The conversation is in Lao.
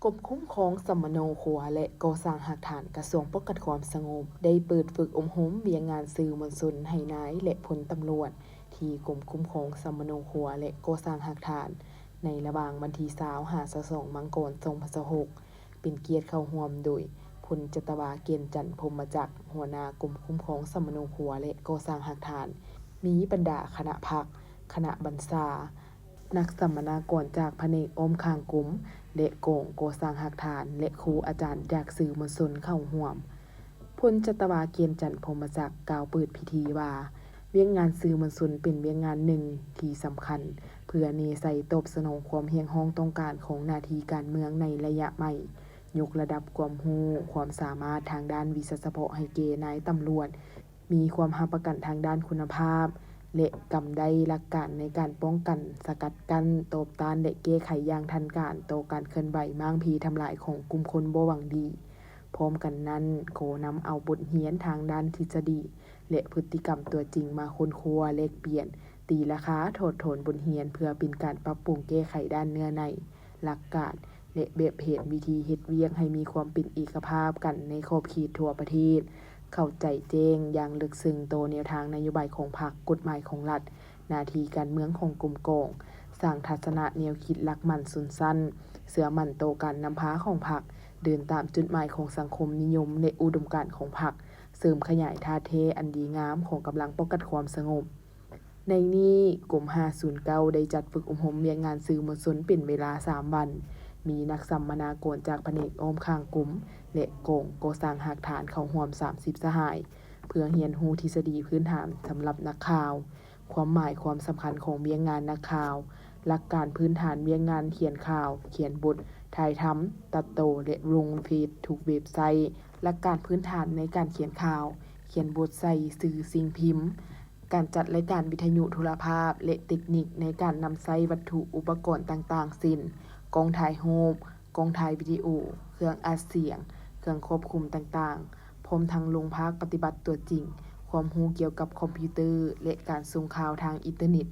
ກົມຄຸ້ມຄອງສຳມະໂນຄົວ ແລະ ກໍ່ສ້າງຮາກຖານ ກະຊວງປ້ອງກັນຄວາມສະຫງົບ ໄດ້ເປີດຝຶກອົບຮົມວຽກງານສື່ມວນຊົນໃຫ້ນາຍ ແລະ ພົນຕຳຫຼວດ ທີ່ກົມຄຸ້ມຄອງສຳມະໂນຄົວ ແລະ ກໍ່ສ້າງຮາກຖານ ໃນລະຫວ່າງວັນທີຊາວ ຫາ ຊາວສອງ ມັງກອນ ສອງພັນຊາວຫົກ ເປັນກຽດເຂົ້າຮ່ວມໂດຍ ພົນຈັດຕະວາ ກຽນຈັນ ພົມມະຈັກ ຫົວໜ້າກົມຄຸ້ມຄອງສຳມະໂນຄົວ ແລະ ກໍ່ສ້າງຮາກຖານ, ມີບັນດາຄະນະພັກ, ຄະນະບັນຊາ, ນັກສຳມະນາກອນຈາກພະແນກອ້ອມຂ້າງກົມ ແລະ ກອງກໍ່ສ້າງຮາກຖານ ແລະ ຄູອາຈານຈາກສື່ມວນຊົນເຂົ້າຮ່ວມ. ພົນຈັດຕະວາ ກຽນຈັນ ພົມມະຈັກ ກ່າວເປີດພິທີວ່າ, ວຽກງານສື່ມວນຊົນເປັນວຽກງານໜຶ່ງທີ່ສຳຄັນ ເພື່ອແນໃສ່ຕອບສະໜອງຄວາມຮຽກຮ້ອງຕ້ອງການຂອງໜ້າທີ່ການເມືອງໃນໄລຍະໃໝ່, ຍົກລະດັບຄວາມຮູ້, ຄວາມສາມາດທາງດ້ານວິຊາສະເພາະໃຫ້ແກ່ນາຍຕຳຫຼວດ, ມີຄວາມຮັບປະກັນທາງດ້ານຄຸນນະພາບ ແລະ ກຳໄດ້ຫຼັກການໃນການປ້ອງກັນ, ສະກັດກັ້ນ, ຕອບຕ້ານ ແລະ ແກ້ໄຂຢ່າງທັນການຕໍ່ການເຄື່ອນໄຫວມ້າງເພທຳລາຍຂອງກຸ່ມຄົນບໍ່ຫວັງດີ. ພ້ອມກັນນັ້ນ, ກໍນຳເອົາບົດຮຽນທາງດ້ານທິດສະດີ ແລະ ພຶດຕິກຳຕົວຈິງມາຄົ້ນຄວ້າແລກປ່ຽນ, ຕີລາຄາ, ຖອດຖອນບົດຮຽນ ເພື່ອເປັນການປັບປຸງແກ້ໄຂດ້ານເນື້ອໃນ, ຫຼັກການ ແລະ ແບບແຜນວິທີເຮັດວຽກໃຫ້ມີຄວາມເປັນເອກະພາບກັນໃນຂອບເຂດທົ່ວປະເທດ, ເຂົ້າໃຈແຈ້ງຢ່າງເລິກເຊິ່ງຕໍ່ແນວທາງນະໂຍບາຍຂອງພັກ, ກົດໝາຍຂອງລັດ, ໜ້າທີ່ການເມືອງຂອງກົມກອງ, ສ້າງທັດສະນະແນວຄິດຫຼັກໝັ້ນຊົນຊັ້ນ, ເຊື່ອໝັ້ນຕໍ່ການນຳພາຂອງພັກ, ເດີນຕາມຈຸດໝາຍຂອງສັງຄົມນິຍົມ ແລະ ອຸດົມການຂອງພັກ, ເສີມຂະຫຍາຍທ່າແທ້ອັນດີງາມຂອງກຳລັງປ້ອງກັນຄວາມສະຫງົບ. ໃນນີ້, ກົມຫ້າສູນເກົ້າໄດ້ຈັດຝຶກອົບຮົມວຽກງານສື່ມວນຊົນເປັນເວລາສາມວັນ, ມີນັກສຳມະນາກອນຈາກພະແນກອ້ອມຂ້າງກົມ ແລະ ກອງກໍ່ສ້າງຮາກຖານເຂົ້າຮ່ວມສາມສິບສະຫາຍ, ເພື່ອຮຽນຮູ້ທິດສະດີພື້ນຖານສຳລັບນັກຂ່າວ, ຄວາມໝາຍຄວາມສຳຄັນຂອງວຽກງານນັກຂ່າວ, ຫຼັກການພື້ນຖານວຽກງານຂຽນຂ່າວ, ຂຽນບົດ, ຖ່າຍທຳ, ຕັດຕໍ່ ແລະ ລົງເຟສທຸກເວັບໄຊ, ຫຼັກການພື້ນຖານໃນການຂຽນຂ່າວ, ຂຽນບົດໃສ່ສື່ສິ່ງພິມ, ການຈັດລາຍການວິທະຍຸໂທລະພາບ ແລະ ເຕັກນິກໃນການນຳໃຊ້ວັດຖຸອຸປະກອນຕ່າງໆ ເຊັ່ນ ກ້ອງຖ່າຍຮູບ, ກ້ອງຖ່າຍວິດີໂອ, ເຄື່ອງອັດສຽງ, ເຄື່ອງຄວບຄຸມຕ່າງໆ, ພ້ອມທັງລົງພາກປະຕິບັດຕົວຈິງ, ຄວາມຮູ້ກ່ຽວກັບຄອມພິວເຕີ ແລະ ການສົ່ງຂ່າວທາງອິນເຕີເນັດ.